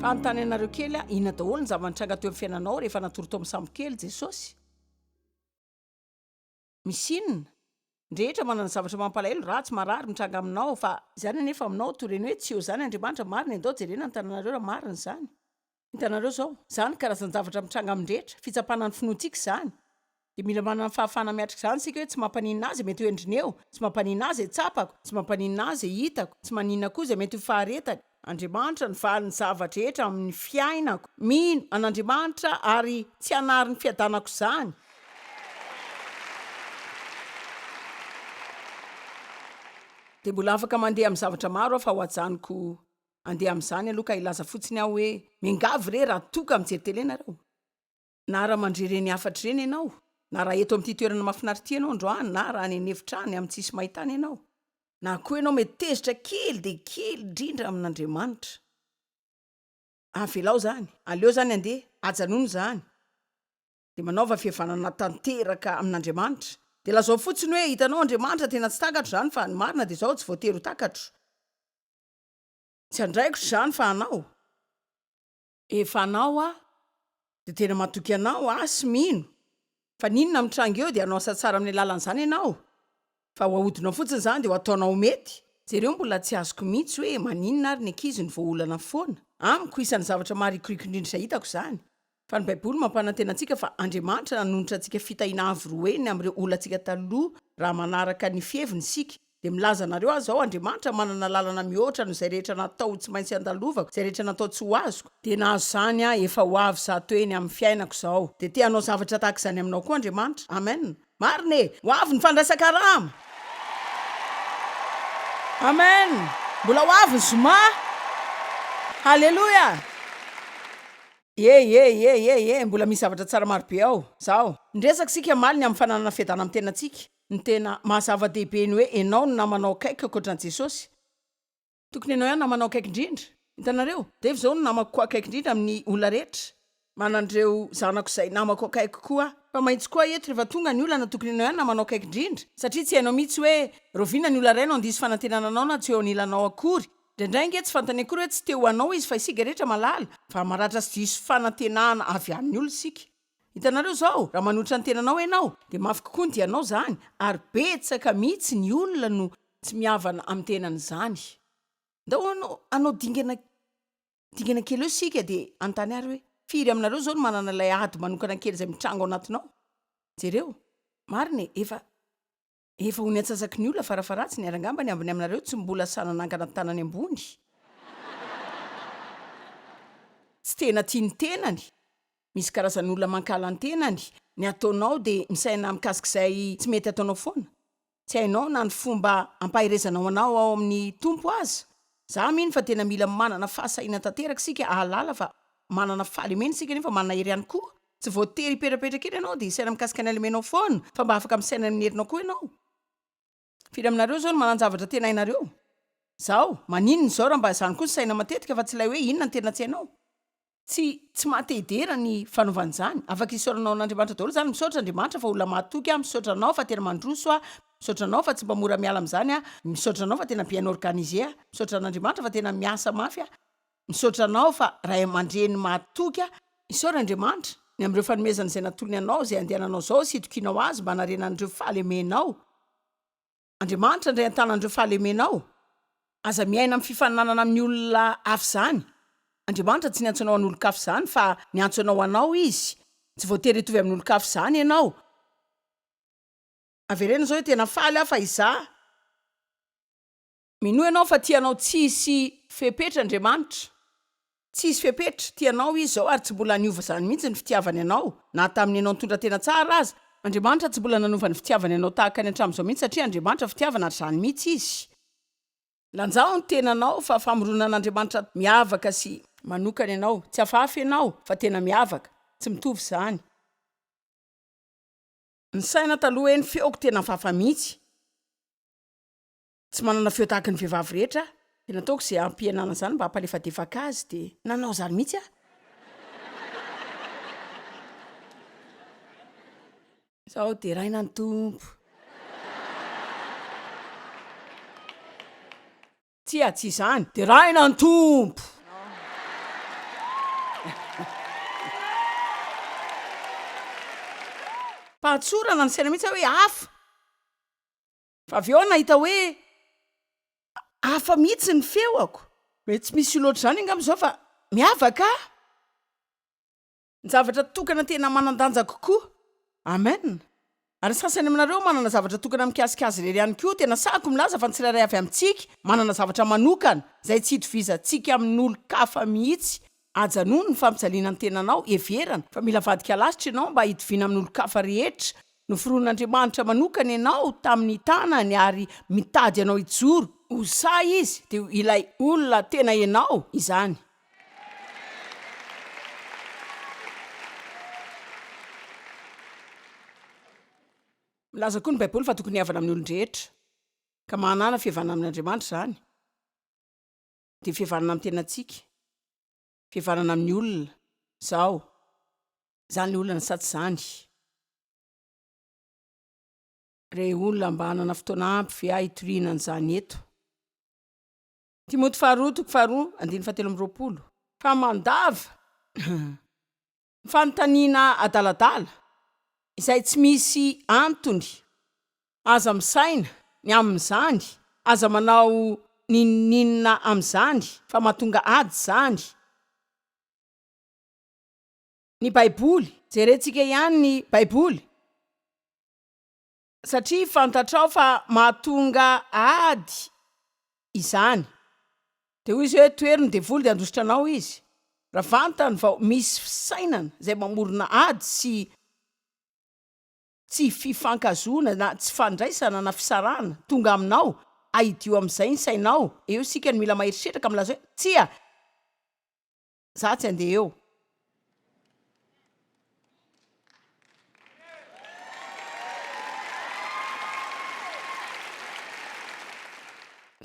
Fa hanontany anareo kely aho, inona daholo ny zava-nitranga teo amin'ny fiainanao rehefa natory tao amin'ny sambokely Jesosy? Misy inona? Ny rehetra manana zavatra mampalahelo, ratsy, marary, mitranga aminao, fa izany anefa aminao toy ireny hoe tsy eo izany Andriamanitra, marina, endao jerena ny tananareo raha marina izany. Hitanareo izao, izany karazan-javatra mitranga amin'ny rehetra, fitsapana ny finoantsika izany. Dia mila manana ny fahafahana miatrika izany isika hoe tsy mampaninona ahy izay mety ho endriny eo, tsy mampaninona ahy izay tsapako, tsy mampaninona ahy izay hitako, tsy maninona koa izay mety ho faharetany. Andriamanitra no valin'ny zava-drehetra amin'ny fiainako. Mino an'Andriamanitra ary tsy hanary ny fiadanako izany. Dia mbola afaka mandeha amin'ny zavatra maro aho fa ho ajanoko handeha amin'izany aloha ka hilaza fotsiny aho hoe miangavy re raha toa ka mijery tele nareo. Na raha mandre ireny hafatra ireny ianao, na raha eto amin'ity toerana mahafinaritra ity ianao androany, na raha any an'efitra any amin'ny tsisy mahita any ianao, na koa ianao mety tezitra kely dia kely indrindra amin'Andriamanitra. Avelao izany, aleo izany handeha, ajanony izany. Dia manaova fihavanana tanteraka amin'Andriamanitra. Dia lazao fotsiny hoe, hitanao Andriamanitra, tena tsy takatro izany fa ny marina dia izao, tsy voatery ho takatro. Tsy andraikitro izany fa anao. Efa anao aho dia tena matoky anao aho sy mino fa n'inona mitranga eo dia hanao asa tsara amin'ny alalan'izany ianao fa ho ahodinao fotsiny izany dia ho ataonao ho mety. Jereo mbola tsy azoko mihitsy hoe maninona ary ny ankizy no voaolana foana. Amiko isan'ny zavatra maharikoriko indrindra izay hitako izany. Fa ny baiboly mampanantena antsika fa Andriamanitra nanonitra antsika fitahiana avo roa heny amin'ireo olantsika taloha raha manaraka ny fiheviny isika. Dia milaza anareo aho izao, Andriamanitra manana lalana mihoatra noho izay rehetra natao ho tsy maintsy handalovako, izay rehetra natao tsy ho azoko. Dia nahazo izany aho, efa ho avy 100 heny amin'ny fiainako izao. Dia te hanao zavatra tahaka izany aminao koa Andriamanitra. Amen. Marina e! Ho avy ny fandraisan-karama. Amen. Mbola ho avy ny zoma. Haleloia! E e e e e, mbola misy zavatra tsara marobe ao. Zao. Niresaka isika omaly ny amin'ny fananana fiadanana amin'ny tenantsika. Ny tena maha zava-dehibe ny hoe enao no namanao akaiky ankoatra an'i Jesosy. Tokony enao ihany namanao akaiky indrindra. Hitanareo? Dave izao no namako akaiky indrindra amin'ny olona rehetra. Manana ireo zanako izay namako akaiky koa aho. Fa mahitsy koa eto rehefa tonga ny olana tokony enao ihany namanao akaiky indrindra. Satria tsy hainao mihitsy hoe rahoviana ny olona iray no handiso fanantenana anao na tsy ho eo anilanao akory. Indraindray ange tsy fantany akory hoe tsy te ho anao izy fa isika rehetra mahalala fa maratra sy diso fanantenana avy amin'ny olona isika. Hitanareo izao, raha manohitra ny tenanao ianao, dia mafy kokoa ny dianao izany, ary betsaka mihitsy ny olona no tsy mihavana amin'ny tenany izany. Ndao hanao, hanao dingana, dingana kely eo isika dia hanontany ary hoe, firy aminareo izao no manana ilay ady manokana kely izay mitranga ao anatinao? Jereo. Marina e, efa, efa ho ny antsasaky ny olona farafaharatsiny, ary angamba ny ambiny aminareo tsy mbola sahy nanangana ny tanany ambony. Tsy tena tia ny tenany. Misy karazan'olona mankahala ny tenany, ny ataonao dia misaina mikasika izay tsy mety ataonao foana, tsy hainao na ny fomba ampaherezanao anao ao amin'ny Tompo aza. Za mino fa tena mila manana fahasahiana tanteraka isika hahalala fa manana fahalemena isika nefa manana hery ihany koa. Tsy voatery hipetrapetraka eny ianao dia hisaina mikasika ny halemenao foana fa mba afaka misaina amin'ny herinao koa ianao. Firy aminareo izao no manan-javatra tena hainareo? Zao, maninona izao raha mba izany koa ny saina matetika fa tsy ilay hoe inona no tena tsy hainao? Tsy tsy maha te hidera ny fanaovana izany. Afaka isaoranao an'Andriamanitra daholo izany, misaotra Andriamanitra fa olona mahatoky aho, misaotra anao fa tena mandroso aho, misaotra anao fa tsy mba mora miala amin'izany aho, misaotra anao fa tena bien organisé aho, misaotra an'Andriamanitra fa tena miasa mafy aho, misaotra anao fa ray aman-dreny mahatoky aho. Isaory Andriamanitra ny amin'ireo fanomezana izay natolony anao, izay andehananao izao sy itokianao Azy mba hanarenana ireo fahalemenao. Andriamanitra handray an-tanana ireo fahalemenao. Aza miaina amin'ny fifaninanana amin'ny olona hafa izany. Andriamanitra tsy niantso anao an'olon-kafa izany fa niantso anao anao Izy. Tsy voatery hitovy amin'olon-kafa izany ianao. Avereno izao hoe tena faly aho fa izaho. Minoa ianao fa tia anao tsisy fepetra Andriamanitra. Tsisy fepetra, tia anao Izy izao ary tsy mbola niova izany mihitsy ny fitiavany anao, na tamin'ny ianao nitondra tena tsara aza. Andriamanitra tsy mbola nanova ny fitiavany anao tahaka ny hatramin'izao mihitsy satria Andriamanitra fitiavana ary izany mihitsy Izy. Lanjao ny tenanao fa famoronan'Andriamanitra miavaka sy manokana ianao. Tsy hafahafa ianao fa tena miavaka. Tsy mitovy izany. Nisaina taloha hoe ny feoko tena hafahafa mihitsy. Tsy manana feo tahaka ny vehivavy rehetra aho, dia nataoko izay hampihenana izany mba hampalefadefaka azy, dia nanao izany mihitsy aho. Izao deraina ny Tompo. Tsia, tsy izany. Deraina ny Tompo! Pahatsorana nisaina mihitsy aho hoe hafa. Fa avy eo aho nahita hoe hafa mihitsy ny feoko. Mety tsy misy olona ohatr'izany angamba izao fa miavaka aho. Ny zavatra tokana tena manan-danja kokoa. Amen. Ary ny sasany aminareo manana zavatra tokana mikasika azy irery ihany koa. Tena sahiko milaza fa ny tsirairay avy amintsika manana zavatra manokana izay tsy itovizantsika amin'olon-kafa mihitsy. Ajanony ny fampijaliana ny tenanao, heverana fa mila avadika lasitra ianao mba hitoviana amin'olon-kafa rehetra. Noforonin'Andriamanitra manokana ianao tamin'ny tanany ary mitady anao hijoro ho sahy Izy, dia ho ilay olona tena ianao izany. Milaza koa ny Baiboly fa tokony hihavana amin'ny olon-drehetra, ka manàna fihavanana amin'Andriamanitra izany, dia fihavanana amin'ny tenantsika, fihavanana amin'ny olona, izao, izany ilay olana sa tsy izany? Re olona mba hanana fotoana ampy ve aho hitoriana an'izany eto? Timoty faharoa toko faharoa andininy fahatelo amby 20. Fa mandava ny fanontaniana adaladala izay tsy misy antony. Aza misaina ny amin'izany, aza manao n'inon'inona amin'izany fa mahatonga ady izany. Ny Baiboly, jerentsika ihany ny Baiboly. Satria fantatrao fa mahatonga ady izany. Dia hoy izy hoe, Tohero ny devoly dia handositra anao izy. Raha vantany vao misy fisainana izay mamorona ady sy tsy fifankahazoana na tsy fandraisana na fisarahana tonga aminao, ahidio amin'izay ny sainao. Eo isika no mila mahery setra ka milaza hoe, Tsia! Za tsy andeha eo.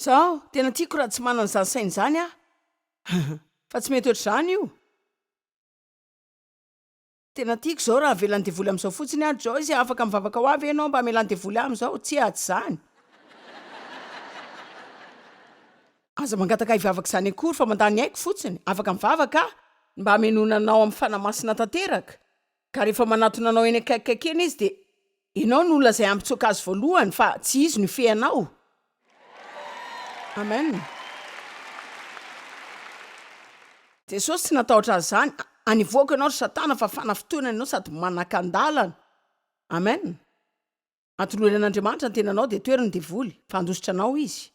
Zao, tena tiako raha tsy manana izany saina izany aho. Fa tsy mety ohatr'izany io. Tena tiako izao raha avelan'ny devoly amin'izao fotsiny aho. Joyce, afaka mivavaka ho ahy ve ianao mba hamelan'ny devoly ahy amin'izao? Tsia, tsy izany. Aza mangataka hivavaka izany akory fa mandany aiko fotsiny, afaka mivavaka aho mba hamenoana anao amin'ny Fanahy Masina tanteraka, ka rehefa manatona anao eny akaikikaiky eny izy dia ianao no olona izay hampitsoaka azy voalohany fa tsy izy no hifehy anao. Amen. Jesosy tsy natahotra azy izany, anivoako ianao ry satana fa fanafintohinana ianao sady manakan-dalana. Amen. Atolory an'Andriamanitra ny tenanao dia toero ny devoly fa handositra anao izy.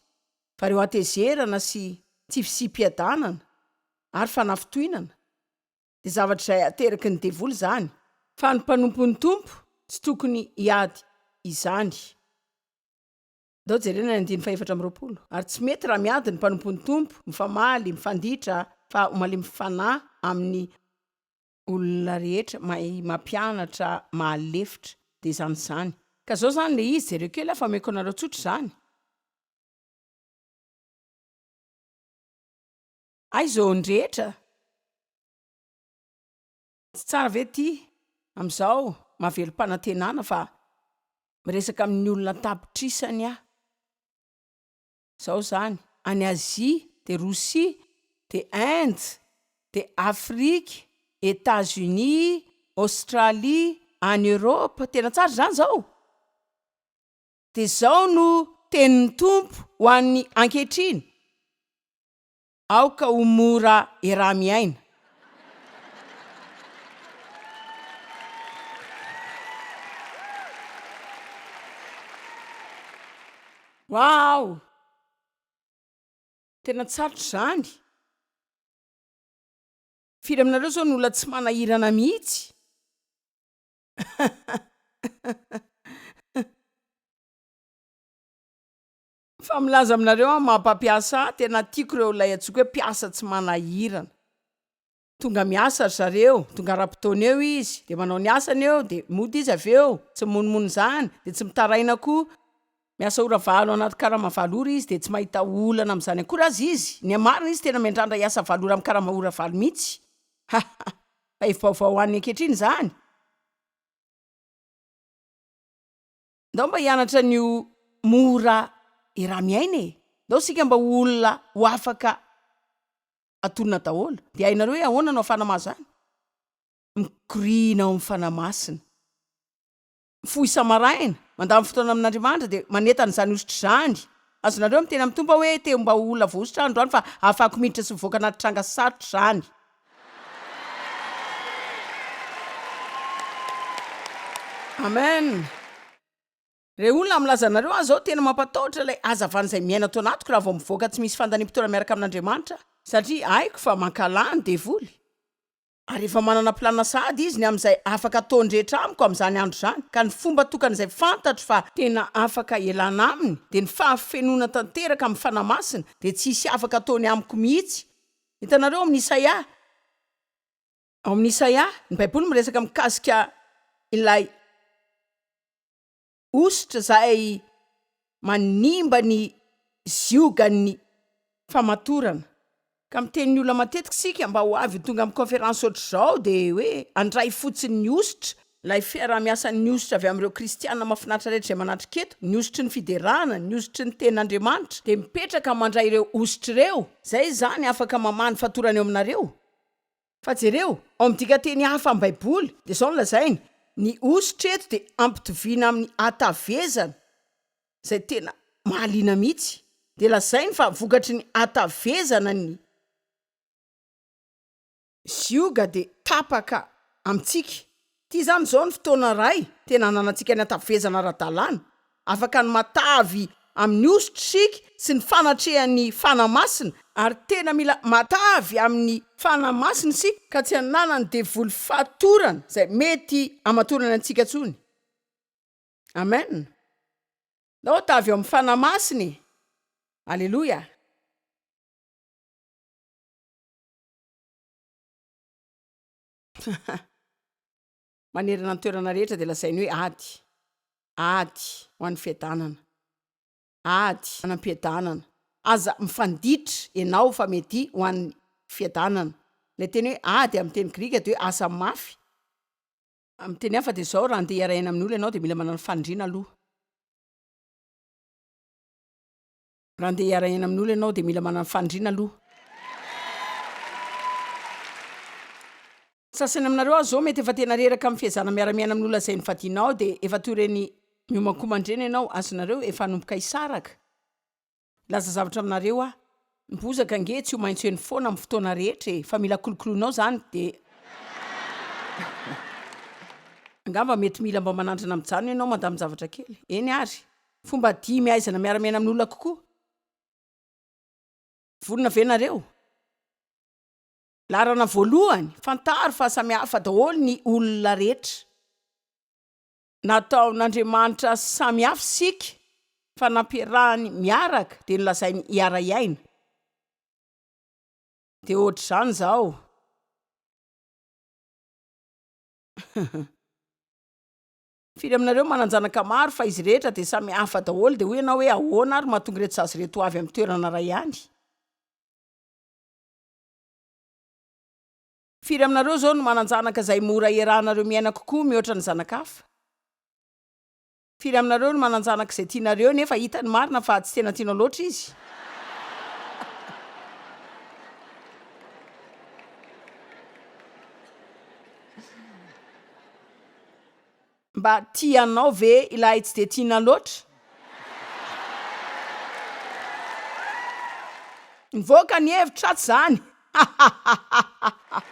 Fa ireo hatezerana sy tsy fisiam-piadanana ary fanafintohinana dia zavatra izay ateraky ny devoly izany. Fa ny mpanompon'ny Tompo tsy tokony hiady izany. Ndao jerena ny andininy faha-24. Ary tsy mety raha miady ny mpanompon'ny Tompo, mifamaly, mifanditra, fa ho malemy fanahy amin'ny. Olona rehetra mahay mampianatra mahalefitra de izany izany. Ka zao zany le izy, jereo kely aho fa omeko anareo tsotra izany. Aiza eo ny rehetra? Tsy tsara ve ty amizao mahavelom-panantenana fa miresaka amin'ny olona an-tapitrisany aho. Zao zany, any Asie, de Rosia, de Inde, de Afrika, Etats Unis, Australie, any Europe, tena tsara izany zao? De zao no tenin'ny Tompo ho an'ny ankehitriny, Aoka ho mora iaraha-miaina. Waouh! Tena tsarotra izany. Firy aminareo izao no olona tsy manahirana mihitsy? Fa milaza aminareo aho maha mpampiasa ahy, tena tiako ireo ilay antsoiko hoe mpiasa tsy manahirana. Tonga miasa ry zareo, tonga ara-potoana eo izy, dia manao ny asany eo, dia mody izy avy eo, tsy mimonomono izany, dia tsy mitaraina koa. Miasa ora valo anaty karama valo ora izy, dia tsy mahita olana amin'izany akory aza izy. Ny marina izy tena miandrandra hiasa valo ora amin'ny karama ora valo mihitsy. Ha ha! Fa hevi-baovao ho an'ny ankehitriny izany. Ndao mba hianatra ny ho mora iaraha-miaina e! Ndao isika mba ho olona ho afaka atonina daholo. Dia hainareo hoe ahoana no ahafahana mahazo izany? Mikoriana ao amin'ny Fanahy Masina. Mifoha isa-maraina, mandany fotoana amin'Andriamanitra dia manentana izany hosotra izany. Azonareo miteny amin'ny Tompo aho hoe te mba ho olona voahosotra aho androany fa ahafahako miditra sy mivoaka anaty tranga sarotra izany. Amen. Re olona milaza anareo aho zao tena mampatahotra ilay hazavana izay miaina ato anatiko raha vao mivoaka tsy misy fandaniam-potoana miaraka amin'Andriamanitra aho satria haiko fa mankahala ny devoly. Ary efa manana planina sahady izy ny amin'izay afaka ataony rehetra amiko amin'izany andro izany, ka ny fomba tokana izay fantatro fa tena afaka ialana aminy dia ny fahafenoana tanteraka amin'ny Fanahy Masina, dia tsy hisy afaka ataony amiko mihitsy. Hitanareo, ao amin'ny Isaia, ao amin'ny Isaia, ny Baiboly miresaka mikasika ilay hosotra izay manimba ny ziogan'ny famatorana. Ka miteny ny olona matetika isika mba ho avy ho tonga amin'ny conférence ohatr'izao dia hoe handray fotsiny ny hosotra, ilay fiaraha-miasan'ny hosotra avy amin'ireo kristiana mahafinaritra rehetra izay manatrika eto, ny hosotry ny fiderana, ny hosotry ny tenin'Andriamanitra, dia mipetraka mandray ireo hosotra ireo. Izay izany afaka mamaha ny fatorana eo aminareo. Fa jereo, ao amin'ny dikanteny hafa amin'ny Baiboly, dia izao no lazainy, Ny hosotra eto dia ampitoviana amin'ny hatavezana, izay tena mahaliana mihitsy. Dia lazainy fa vokatry ny hatavezana ny zioga dia tapaka amintsika. Ity izany izao ny fotoana iray tena ananantsika ny hatavezana ara-dalàna. Afaka ny matavy amin'ny hosotra isika sy ny fanatrehan'ny Fanahy Masina, ary tena mila matavy amin'ny Fanahy Masina isika ka tsy ananan'ny devoly fatorana izay mety hamatorany antsika intsony. Amen. Ndao hatavy ao amin'ny Fanahy Masina e! Aleloia! Manerana ny toerana rehetra dia lazainy hoe ady, ady ho an'ny fiadanana, ady hanam-piadanana. Aza mifanditra ianao fa miadia ho an'ny fiadanana. Ilay teny hoe ady amin'ny teny grika dia hoe asa mafy. Amin'ny teny hafa dia izao, raha handeha hiara-hiaina amin'ny olona ianao dia mila manana faniriana aloha. Raha andeha hiara-hiaina amin'olona ianao dia mila manana faniriana aloha. Sasany aminareo aza izao mety efa tena reraka amin'ny fiezahana miara-miaina amin'olona izay nivadianao dia efa toy ireny miomankomana ireny ianao, azonareo efa hanomboka hisaraka. Hilaza zavatra aminareo aho, ny bozaka ange tsy ho maitso eny foana amin'ny fotoana rehetra e, fa mila kolokoloinao izany dia angamba mety mila mba manandrana mijanona ianao mandamin-javatra kely. Eny ary. Fomba dimy ahaizana miara-miaina amin'olona kokoa. Vonona ve nareo? Laharana voalohany, fantaro fa samy hafa daholo ny olona rehetra. Nataon'Andriamanitra samy hafa isika fa nampiarahany miaraka dia nolazainy hiara-hiaina. Dia ohatr'izany izao. Firy aminareo manan-janaka maro fa izy rehetra dia samy hafa daholo dia hoy ianao hoe ahoana ary mahatonga ireto zaza ireto ho avy amin'ny toerana iray ihany? Firy aminareo izao no manan-janaka izay mora iarahanareo miaina kokoa mihoatra ny zanaka hafa? Firy aminareo no manan-janaka izay tianareo nefa hita ny marina fa tsy tena tianao loatra izy? Mba tianao ve ilay tsy dia tiana loatra? Nivoaka ny hevitra atsy zany! Hahahahaha!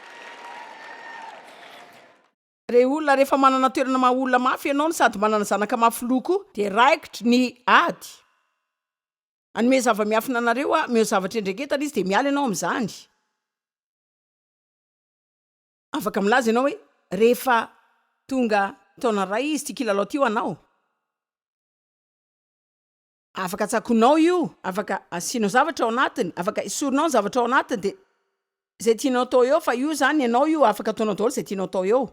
Re olona rehefa manana toerana maha olona mafy ianao no sady manana zanaka mafy loha koa dia raikitra ny ady. Hanome zava-miafina anareo aho, omeo zavatra endreketana izy dia miala ianao amin'izany. Afaka milaza ianao hoe rehefa tonga taona iray izy ity kilalao ity ho anao. Afaka tsakoinao io, afaka asianao zavatra ao anatiny, afaka esorinao ny zavatra ao anatiny dia izay tianao atao eo fa io izany ianao io afaka ataonao daholo izay tianao atao eo.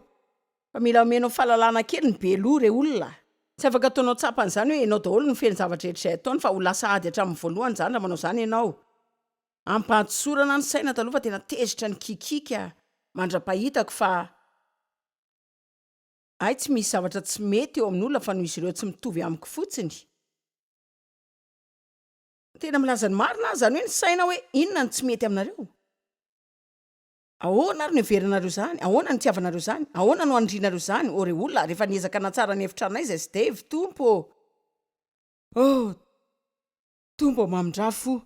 Fa mila omenao fahalalana kely ny be loha re olona. Tsy afaka ataonao tsapany izany hoe ianao daholo no feno zavatra rehetra izay ataony fa ho lasa ady hatramin'ny voalohany izany raha manao izany ianao. Ampahadisorana ny saina taloha fa tena tezitra nikikiaka mandra-pahitako fa hay tsy misy zavatra tsy mety eo amin'olona fa noho izy ireo tsy mitovy amiko fotsiny. Tena milaza ny marina aho, izany hoe ny saina hoe inona no tsy mety aminareo? Ahoana ary no heveranareo izany? Ahoana no itiavanareo izany? Ahoana no anirianareo izany? Ô rey olona, rehefa niezaka nahatsara ny efitranonay izahay sy Dave, Tompo ô! Oh, Tompo ô, mamindrà fo.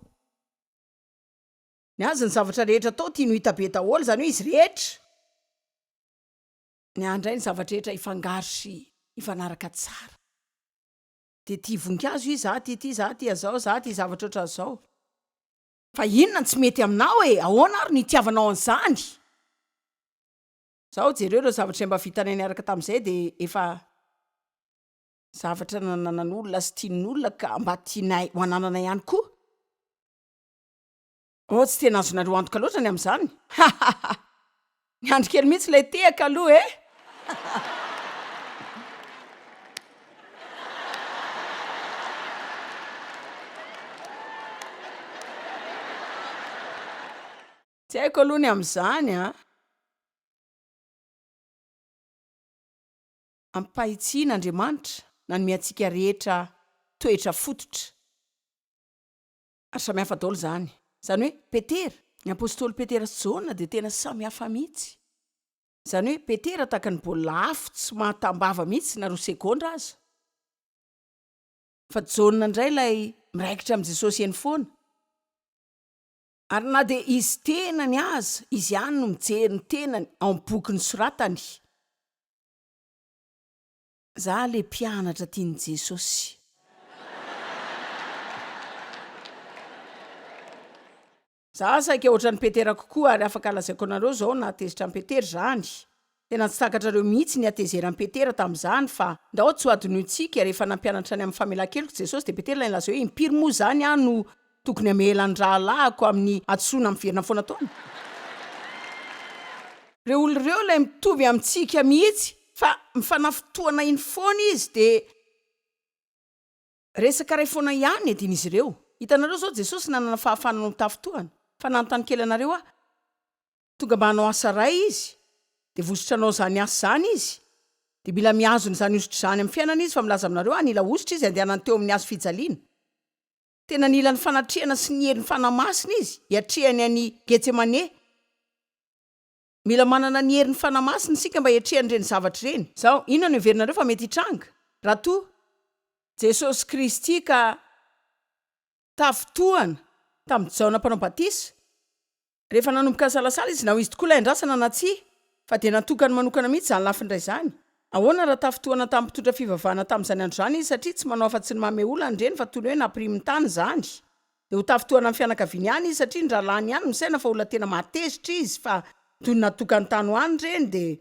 Ny azy ny zavatra rehetra atao tiany ho hita be daholo, izany hoe izy rehetra. Ny ahy indray ny zavatra rehetra hifangaro sy hifanaraka tsara. Dia tia voninkazo izy, za tia ity, za tia zao, za tia zavatra ohatran'izao. Fa inona no tsy mety aminao e? Ahoana ary no itiavanao an'izany? Zao jereo ireo zavatra izay mba vitanay niaraka tamin'izay dia efa zavatra nananan'olona sy tian'olona ka mba tianay ho ananana ihany koa. Oh, tsy tena azonareo antoka loatra ny amin'izany. Hahaha! Niandry kely mihitsy ilay tehaka aloha e! Tsy haiko aloha ny amin'izany an! Am-pahitsiana Andriamanitra nanome antsika rehetra toetra fototra. Ary samy hafa daholo izany. Izany hoe Petera, ny apostoly Petera sy Jaona dia tena samy hafa mihitsy. Izany hoe Petera tahaka ny baolina afo tsy mahatambava mihitsy na roa segondra aza. Fa Jaona indray ilay miraikitra amin'i Jesosy eny foana. Ary na dia izy tenany aza, izy ihany no mijery ny tenany ao amin'ny boky nosoratany. Za le mpianatra tian'i Jesosy. Za saika ohatran'i Petera kokoa ary afaka lazaiko anareo zao nahatezitra an'i Petera izany. Tena tsy takatrareo mihitsy ny hatezeran'i Petera tamin'izany fa ndao tsy ho adinointsika rehefa nampianatra ny amin'ny famelan-keloka Jesosy dia Petera ilay nilaza hoe impiry moa izany aho no tokony hamela ny rahalahiko amin'ny hadisoana miverina foana ataony? Ireo olona ireo ilay mitovy amintsika mihitsy fa mifanafintohana iny foana izy dia resaka iray foana ihany ny adin'izy ireo. Hitanareo izao Jesosy nanana fahafahana hanao tafintohana fa nanontany kely anareo aho, tonga mba hanao asa iray izy dia vositra hanao izany asa izany izy dia mila mihazona izany hosotra izany amin'ny fiainana izy fa milaza aminareo aho nila hosotra izy handehanany teo amin'ny hazo fijaliana. Tena nila ny fanatrehana sy ny herin'ny Fanahy Masina izy hiatrehany an'i Getsemane. Mila manana ny herin'ny Fanahy Masina isika mba hiatrehana ireny zavatra ireny. Izao, inona no heverinareo fa mety hitranga raha toa Jesosy Kristy ka tafintohana tamin'i Jaona Mpanao Batisa? Rehefa nanomboka nisalasala izy na ho izy tokoa ilay andrasana na tsia, fa dia natokany manokana mihitsy izany lafiny iray izany. Ahoana raha tafintohana tamin'ny mpitondra fivavahana tamin'izany andro izany izy, satria tsy manao afa-tsy ny manome olana ireny fa toy ny hoe nampiriminy tany izany? Dia ho tafintohana amin'ny fianakaviany ihany izy, satria ny rahalahiny ihany no misaina fa olona tena mahatezitra izy, fa toy ny natokany tany ho any ireny, dia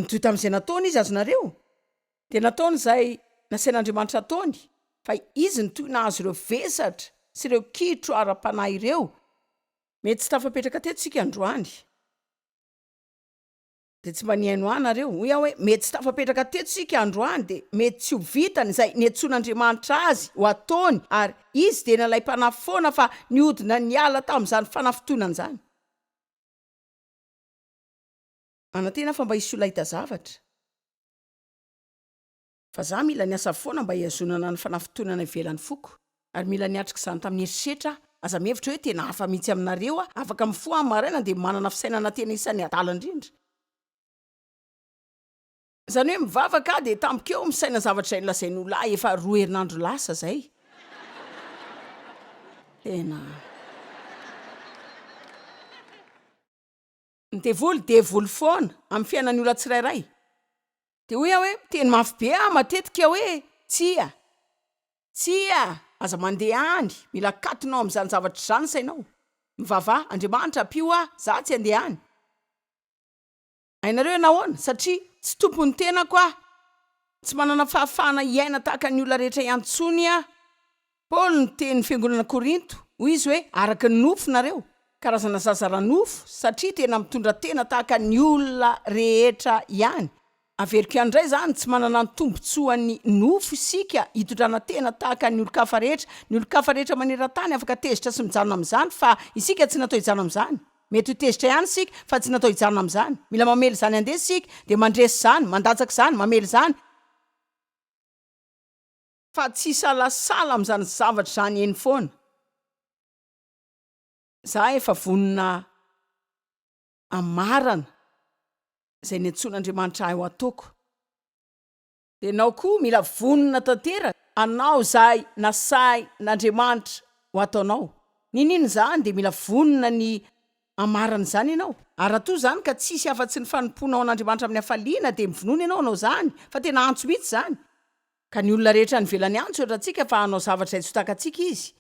nitohy tamin'izay nataony izy, azonareo? Dia nataony izay nasain'Andriamanitra hataony, fa izy nitohy nahazo ireo vesatra sy ireo kitro ara-panahy ireo. Mety tsy tafapetraka teto isika androany. Dia tsy mba nihaino ahy nareo. Hoy aho hoe, Mety tsy tafapetraka teto isika androany, dia mety tsy ho vitany izay niantsoan'Andriamanitra azy ho ataony, ary izy dia nalaim-panahy foana fa nihodina niala tamin'izany fanafintohinana izany. Manantena aho fa mba hisy olona hahita zavatra. Fa za mila niasa foana mba hihazonana ny fanafintohinana ivelan'ny foko. Ary mila niatrika izany tamin'ny herisetra aho. Aza mihevitra hoe tena hafa mihitsy aminareo aho. Afaka mifoha aho maraina dia manana fisainana tena isan'ny adala indrindra. Izany hoe mivavaka aho dia tampoka eo misaina zavatra izay nolazain'olona ahy efa roa herinandro lasa izay. Tena. Ny devoly, devoly foana amin'ny fiainan'ny olona tsirairay. Dia hoy aho hoe, miteny mafy be aho matetika hoe, Tsia! Tsia! Aza mandeha any! Mila akatonao amin'izany zavatra izany ny sainao. Mivavaha, Andriamanitra, ampio aho, izaho tsy handeha any. Hainareo hoe nahoana? Satria tsy tompon'ny tenako aho. Tsy manana fahafahana hiaina tahaka ny olona rehetra ihany intsony aho. Paoly niteny ny fiangonana Korinto, hoy izy hoe, araka ny nofo nareo, karazana zaza ara-nofo, satria tena mitondra tena tahaka ny olona rehetra ihany. Averiko ihany indray izany, tsy manana ny tombontsoan'ny nofo isika hitondrana tena tahaka ny olon-kafa rehetra. Ny olon-kafa rehetra maneran-tany afaka tezitra sy mijanona amin'izany, fa isika tsy natao hijanona amin'izany. Mety ho tezitra ihany isika, fa tsy natao hijanona amin'izany. Mila mamely izany handeha isika, dia mandresy izany, mandatsaka izany, mamely izany. Fa tsy hisalasala amin'izany zavatra izany eny foana. Za efa vonona. hamarana izay niantsoan'Andriamanitra ahy ho ataoko. Dia ianao koa mila vonona tanteraka hanao izay nasain'Andriamanitra ho ataonao. N'inon'inona izany dia mila vonona ny hamarana izany ianao. Ary raha toa izany ka tsisy afa-tsy ny fanompoanao an'Andriamanitra amin'ny hafaliana dia mivonona ianao hanao izany, fa tena antso mihitsy izany. Ka ny olona rehetra any ivelany any tsy ohatrantsika fa hanao zavatra izay tsy ho takatsika izy.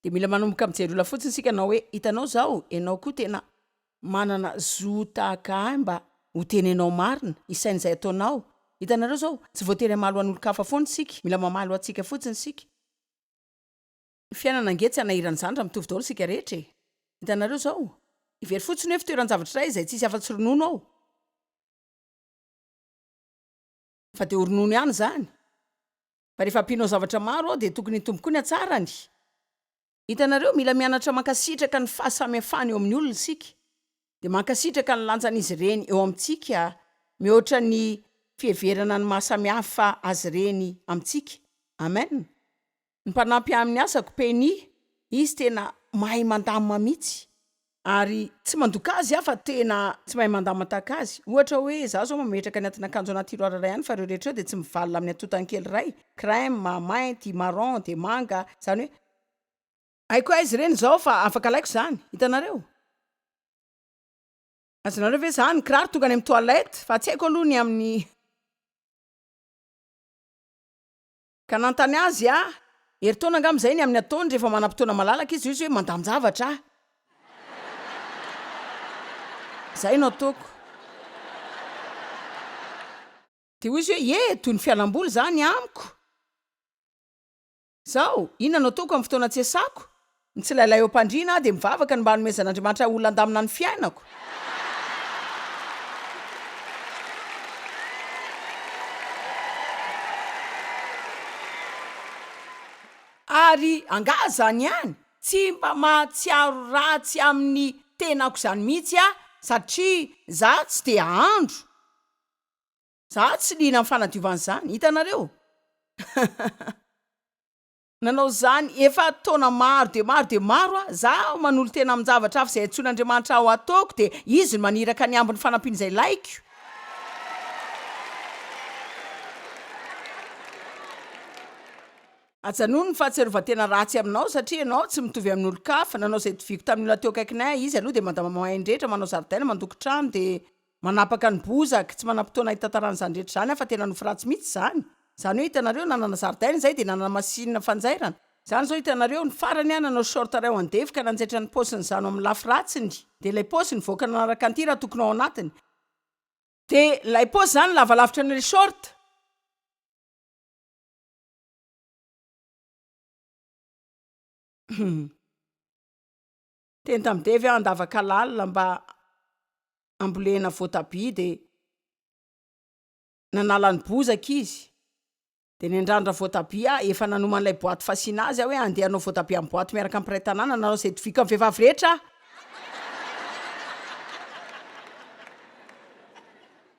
Dia mila manomboka mijery olona fotsiny isika hanao hoe, hitanao izao, ianao koa tena manana zo tahaka ahy mba ho tenenao marina, hisaina izay ataonao. Hitanareo izao, tsy voatery hamaly ho an'olon-kafa foana isika, mila mamaly ho antsika fotsiny isika. Ny fiainana ange tsy hanahirana izany raha mitovy daholo isika rehetra e! Hitanareo izao, hevero fotsiny hoe fitoeran-javatra iray izay tsisy afa-tsy ronono ao. Fa dia ho ronono ihany izany. Fa rehefa ampianao zavatra maro ao dia tokony hitombo koa ny hatsarany. Hitanareo, mila mianatra mankasitraka ny fahasamihafana eo amin'ny olona isika. Dia mankasitraka ny lanjan'izy ireny eo amintsika mihoatra ny fiheverana ny maha samihafa azy ireny amintsika. Amen. Ny mpanampy ahy amin'ny asako, Penny, izy tena mahay mandamina mihitsy. Ary tsy mandoka azy aho fa tena tsy mahay mandamina tahaka azy. Ohatra hoe izaho izao mametraka ny atin'akanjo anaty tiroir iray ihany fa ireo rehetra ireo dia tsy mivalona amin'ny atontany kely iray, crème, mainty, marron, dia manga, izany hoe haiko aiza ireny izao fa afaka alaiko izany. Hitanareo? Azonareo ve izany? Ny kiraro tonga any amin'ny toilette fa tsy haiko aloha ny amin'ny. Ka nanontany azy aho, herintaona angamba izay, ny amin'ny ataony rehefa manam-potoana malalaka izy, hoy izy hoe mandamin-javatra aho. Izay no ataoko. Dia hoy izy hoe, ie, toy ny fialam-boly izany amiko. Izao, inona no ataoko amin'ny fotoana tsy iasako? Mitsilailay eo am-pandriana aho dia mivavaka ny mba hanomezan'Andriamanitra ahy olona handamina ny fiainako. Ary angaha izany ihany? Tsy mba mahatsiaro ratsy amin'ny tenako izany mihitsy aho satria izaho tsy te hahandro. Izaho tsy liana amin'ny fanadiovana izany. Hitanareo? Nanao izany efa taona maro dia maro dia maro aho. Izaho manolo-tena amin-javatra hafa izay antsoin'Andriamanitra aho hataoko, dia Izy no maniraka ny ambin'ny fanampiana izay ilaiko. Ajanony ny fahatsiarovan-tena ratsy aminao satria ianao tsy mitovy amin'olon-kafa. Nanao izay itoviako tamin'ny olona teo akaikinay aho. Izy aloha dia madama mahay ny rehetra, manao zaridaina, mandoko trano, dia Manapaka ny bozaka, tsy manam-potoana hitantarana izany rehetra izany aho fa tena nofy ratsy mihitsy izany. Izany hoe hitanareo, nanana zaridaina izahay dia nanana machine fanjairana. Izany izao hitanareo, ny farany aho nanao short iray ho andevo ka nanjaitra ny paosiny izany ao amin'ny lafy ratsiny, dia ilay paosy nivoaka nanaraka an'ity raha tokony ao anatiny. Dia ilay paosy izany lava lavitra an'ilay short. Teny tamin'i Devy aho handavaka lalina mba hambolena voatabia dia nanala ny bozaka izy dia niandrandra voatabia aho, efa nanomana ilay boaty fasiana azy aho hoe handeha hanao voatabia amin'ny boaty miaraka amin'ny mpiray tanàna, nanao izay itoviako amin'ny vehivavy rehetra aho.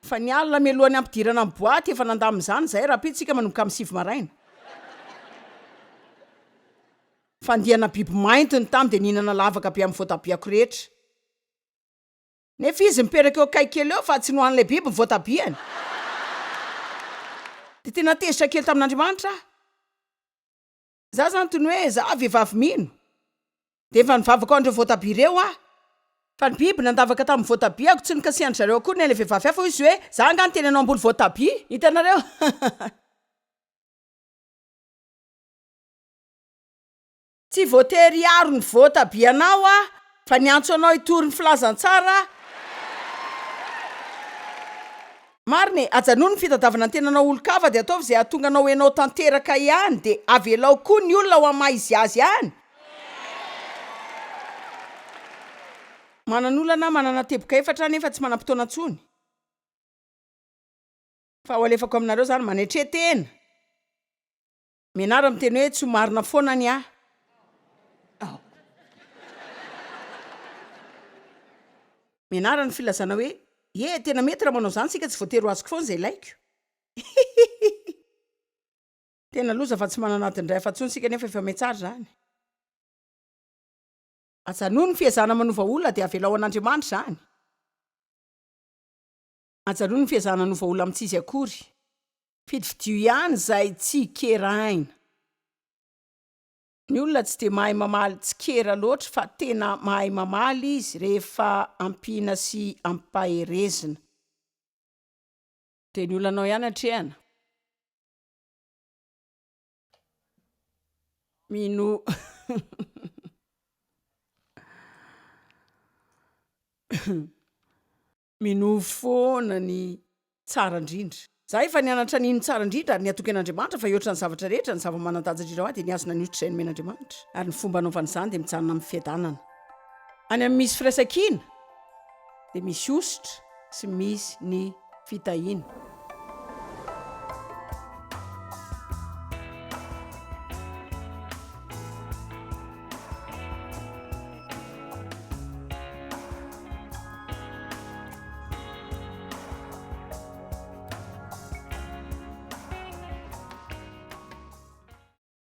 Fa ny alina mialohan'ny hampidirana ny boaty efa nandamina izany izahay, rahampitso isika manomboka amin'ny sivy maraina. Fandiana biby mainty ny tamy dia nihinana lavaka be amin'ny voatabiako rehetra. Nefa izy mipetraka eo akaiky kely eo fa tsy nohanin'ilay biby ny voatabiany. Dia tena tezitra kely tamin'Andriamanitra aho. Za zany toy ny hoe za vehivavy mino. Dia efa nivavaka ho an'ireo voatabia ireo aho. Fa ny biby nandavaka tamin'ny voatabiako tsy nokasihan-dry zareo akory ny an'ilay vehivavy hafa hoy izy hoe za angaha niteny anao hamboly voatabia? Hitanareo? Tsy voatery hiaro ny voatabianao aho, fa niantso anao hitory ny filazantsara aho. Marina e, ajanony ny fitadiavana ny tenanao olon-kafa dia ataovy izay hahatonga anao enao tanteraka ihany dia avelao koa ny olona ho amin'ny maha izy azy ihany. Manan'olana aho, manana teboka efatra aho nefa tsy manam-potoana intsony. Fa ho alefako aminareo izany, manetre tena. Mianara miteny hoe tsy ho marina foana ny ahy. Mianara ny filazana hoe ie, tena mety raha manao izany isika, tsy voatery ho azoko foana izay ilaiko. Hihihihi. Tena loza fa tsy manana adiny iray hafa intsony isika nefa efa mihatsara izany. Ajanony ny fiezahana manova olona dia avelao an'Andriamanitra izany. Ajanony ny fiezahana hanova olona amin'ny tsy izy akory. Fidifidio ihany izay tsikeraina. Ny olona tsy dia mahay mamaly tsikera loatra fa tena mahay mamaly izy rehefa ampiana sy ampaherezina. Dia ny olanao ihany atrehana. Mino Minoa foana ny tsara indrindra. Za efa nianatra ny hino tsara indrindra ary nihatoky an'Andriamanitra fa hihoatra ny zavatra rehetra, ny zava-manan-danja indrindra ho ahy dia ny hazona ny hosotra izay nomen'Andriamanitra. Ary ny fomba anaovana izany dia mijanona amin'ny fiadanana. Any amin'ny misy firaisan-kina dia misy hosotra sy misy ny fitahiana.